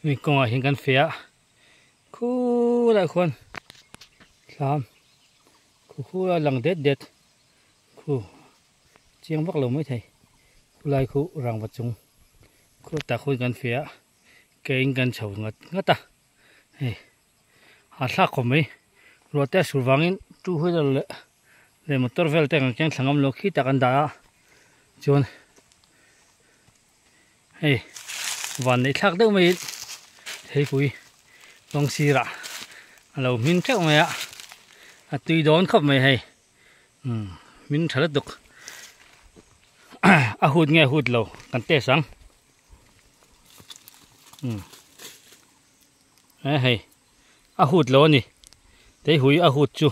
Hemi kawngah hian kan feh a khulaiah khuan thlam khu khu a lang det det khu chiang vak lo maithei khulai khu rangva chung khu tah khuan kan feh a ke in kan chho ngat ngat a hei a thlak khawp mai ruah te a sur vangin two wheeler leh leh motor vel te kan keng thla ngam lo khi tak an dah a chuan hei van neih thlak deuh mai in theipui kawng sirah a lo hmin theuh mai a a tui dawn khawp mai hei umm hmin tha lutuk a hut nge hut lo kan test ang umm he hei a hut lo a ni teihui a hut chu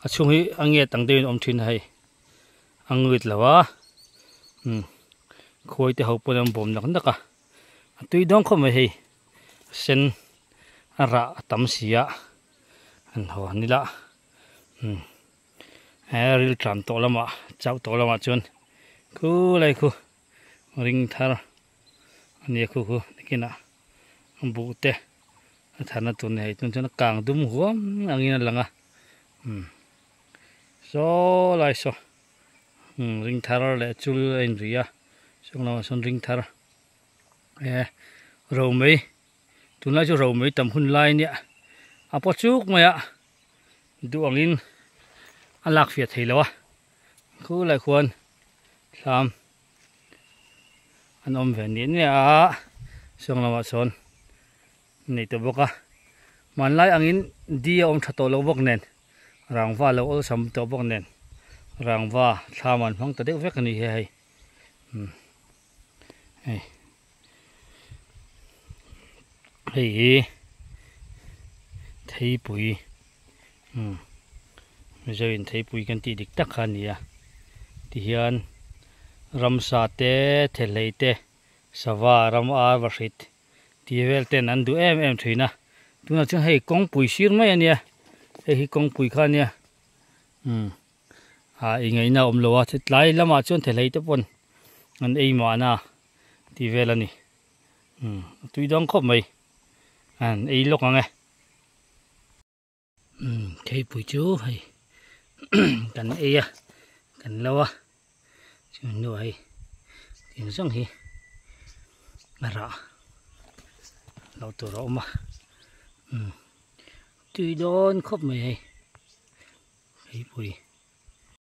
a chhung hi a nget ang deuhin a awm thin a hei a ngawit lo a umm khuai te ho pawn an bawm nak nak a a tui dawn khawp mai hei a sen a rah a tam si a an haw an ila umm he ril tlan tawh lamah chauh tawh lamah chuan khulai khu ring thar a nia khu khu nakinah buh te a tharna tur ni hei tun chuan a kang dum huam angin a lang a umm saw lai saw umm ring thar leh chul a inri a chung lamah sawn ring thar eh romei tunlai chu romei tam hun lai ania a paw chuk mai a duh angin a lak fiah thei lo a khulai khuan thlam an awm ve ni nia a sawng lamah sawn nei tawh bawk a hmanlai angin di a awm tha tawh lo bawk nen rangva lo awlsam tawh bawk nen rangva thlam an hmang ta deuh vek a ni hi hei umm hei hei hi theipui umm mizoin theipui kan tih dik tak kha a ni a tihian ramsa te thehlei te sava ram ar va hrit tih vel ten an duh em em thin a tunah chuan hei kawngpui sir mai a nia hei hi kawngpui kha a nia umm ah eng ngaihna a awm lo a tlai lamah chuan thehlei te pawn an ei mahna tih vel a ni umm a tui dawn khawp mai an ei lawk ang e. Umm theipui chu hei kan ei a kan lo a chu hnuah hei tiang zawng hi a rah loh tur a awm a umm tui dawn khawp mai hei theipui.